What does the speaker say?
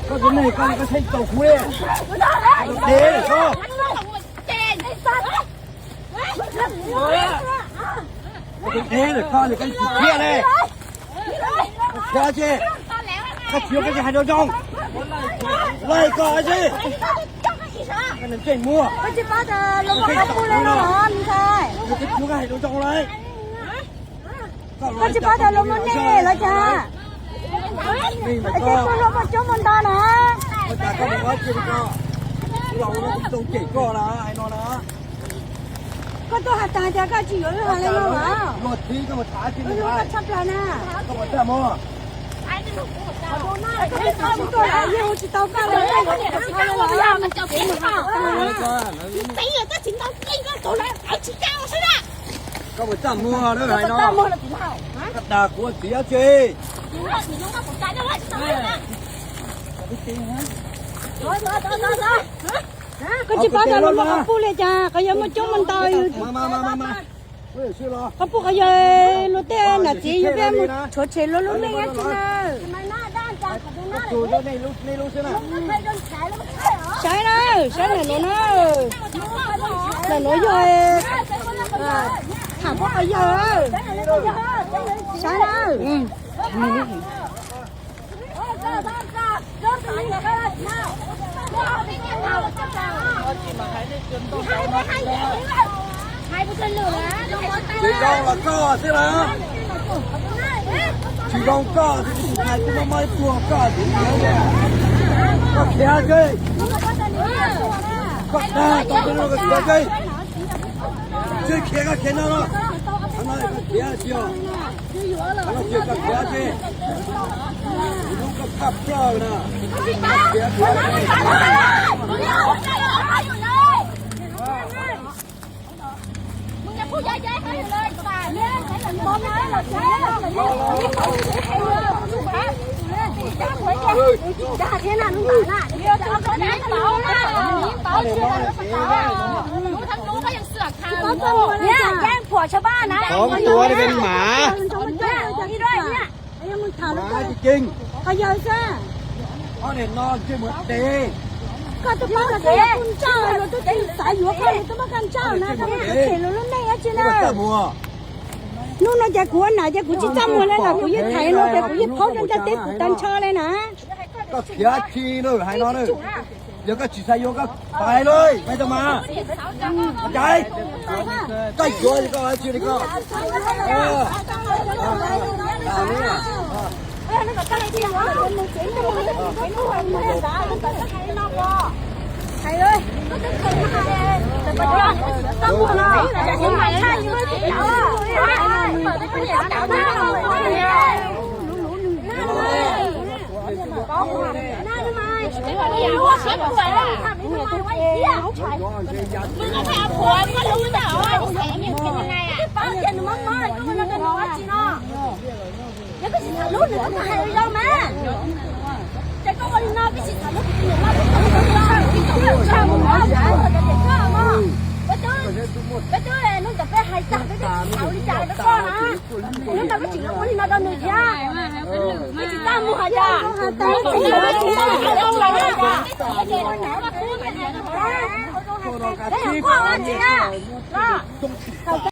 Koj tus neeg koj, koj tus neeg koj, koj txhob tau kuv li. Koj tus neeg koj, koj tus neeg koj, koj tsis thiab li. Koj khiav ces, koj tsis yuav koj tsis hais rau zoo. Laij koj tsis, koj neeg ntsej muag, koj tsis paub tias los mus qhov pub li no los, koj tsis yuav koj hais rau zoo li. Koj tsis paub tias luag muaj nej los cas? Es koj luag muaj coob muaj ntau na. Ua cas koj mus ua dab tsi li koj? Kuv los ua lub tub rau cem koj na, hais no na. Koj tuaj has tas tias koj tsis yuav wb hais li no los? Luag txib koj mus tham tsi li, luag tshaj plaws na. Koj puas txaj muag? Koj twb tsis tuaj lawm, yeej hu tsis tau koj li. Koj puas txaj muag lawm hais no? Koj dag kuv txiv dab tsi? Koj tsis paub tias luag muaj qhov pub li cas, qhov yawg muaj coob muaj ntau. Qhov pub qhov yawg luag tej nam txiv yug peb mus tshuav tshem luag lub neej dab tsi na. Saib na, saib ntawm nuav na. Ntawm nuav yog tham pub qhov yawg. Saib na. Tsis zoo los koj xwb las. Tsis zoo koj xwb, tsis hais kuv maj maj tuag koj tus niam. Koj khiav tsi. Koj dag tau koj khiav tsi. Tsis khiav koj khiav no no. Koj khiav tsi. Koj khiav tsi. Lub koj phaj plaws na. Cov tuag li pes mas. Mas tsis ceeb. Ob niag no ntsej muag tes. Koj twb paub tias koj yog tus ntsaj, luag twb tsis xav yuav koj, luag twb muab koj ntsaj na, koj mus tshem luag lub neej dab tsi na. Hnub no ces kuv ua nam ces kuv tsis txaj muag li lawm, kuv yeej thaiv no ces kuv yeej phaub rau ntiaj teb kuv tag nrho li na. Koj khiav tsi lawm hais no na. Yog koj tsis xav yuav koj pais lawm, pais tau mas. Koj yuav koj tsi li koj. Yog koj tsis tham lub nws koj hais zoo mas. Ces koj ua li no koj tsis tham lub nws no, peb twb, peb twb hnub ntawd peb hais tag peb twb tsis tham li cas rau koj na. Hnub ntawd koj tseem los ua li no rau nws thiab. Koj tsis txaj muag hais tias